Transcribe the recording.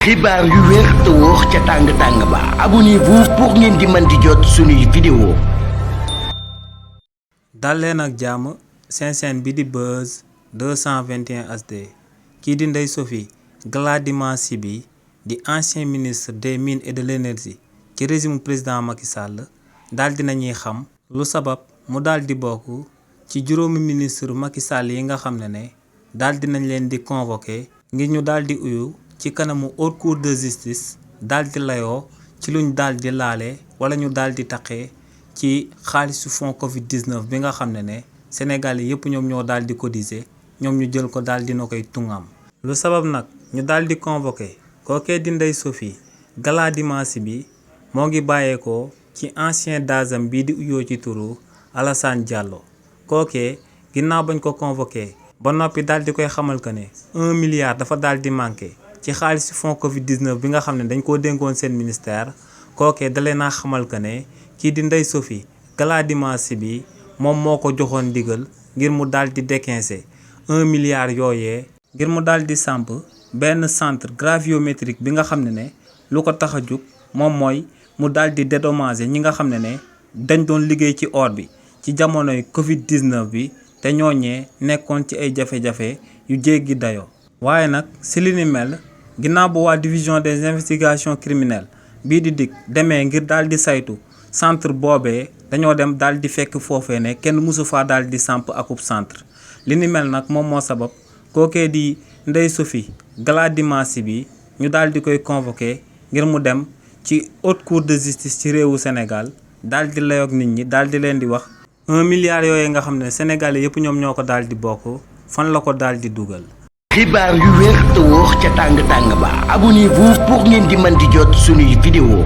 xibaar yu wér te wóor ca tàng ba abonnez-vous pour ngeen di mën di jot suñuy vidéo. dal leen ak jàmm seen chaîne bi di Buzz 221 HD kii di Ndeye Sophie Gladima Siby di ancien ministre des mines et de l'énergie ci régime président Macky Sall daal di nañuy xam lu sabab mu daal di bokk ci juróomi ministre Macky Sall yi nga xam ne daal di nañ leen di convoqué ngir ñu daal di uyu ci kanamu haute cour de justice daal di layoo ci luñ daal di laale wala ñu daal di taqee ci xaalisu fonds Covid 19 bi nga xam ne Sénégal yëpp ñoom ñoo daal di cotiser ñoom ñu jël ko daal di na koy tungam. lu sabab nag ñu daal di convoqué kookee di Ndeye Sophie Gladima Siby moo ngi bàyyeekoo ci ancien dazam bii di uyoo ci turu Alassane Diallo kookee ginnaaw bañ ko convoqué ba noppi daal di koy xamal que ne 1 milliard dafa daal di manqué ci xaalisu fonds Covid 19 bi nga xam ne dañ koo dénkoon seen ministère kookee dalee naa xamal que ne kii di Ndeye Sophie Gladima Siby moom moo ko joxoon ndigal ngir mu daal di déquincer 1 milliard yooyee ngir mu daal di samp benn centre graviométrique bi nga xam ne lu ko tax a jóg moom mooy mu daal di dédommager ñi nga xam ne dañ doon liggéey ci or bi ci jamonoy Covid 19 bi te ñooñee nekkoon ci ay jafe-jafe yu jéggi dayoo. waaye nag si li ni mel ginnaaw bu waa division des investigations criminelles bii di DIC demee ngir daal di saytu centre boobee dañoo dem daal di fekk foofee ne kenn mësu faa daal di samp akub centre li ni mel nag moom moo sabab kookee di Ndeye Sophie Gladima Siby ñu daal di koy convoqué ngir mu dem ci haute cour de justice ci réewu Sénégal daal di layoog nit ñi daal di leen di wax 1 milliard yooyu nga xam ne Sénégalais yëpp ñoom ñoo ko daal di bokk fan la ko daal di dugal. xibaar yu wér te wóor ca tàng ba abonnez-vous pour ngeen di mën di jot suñuy vidéo.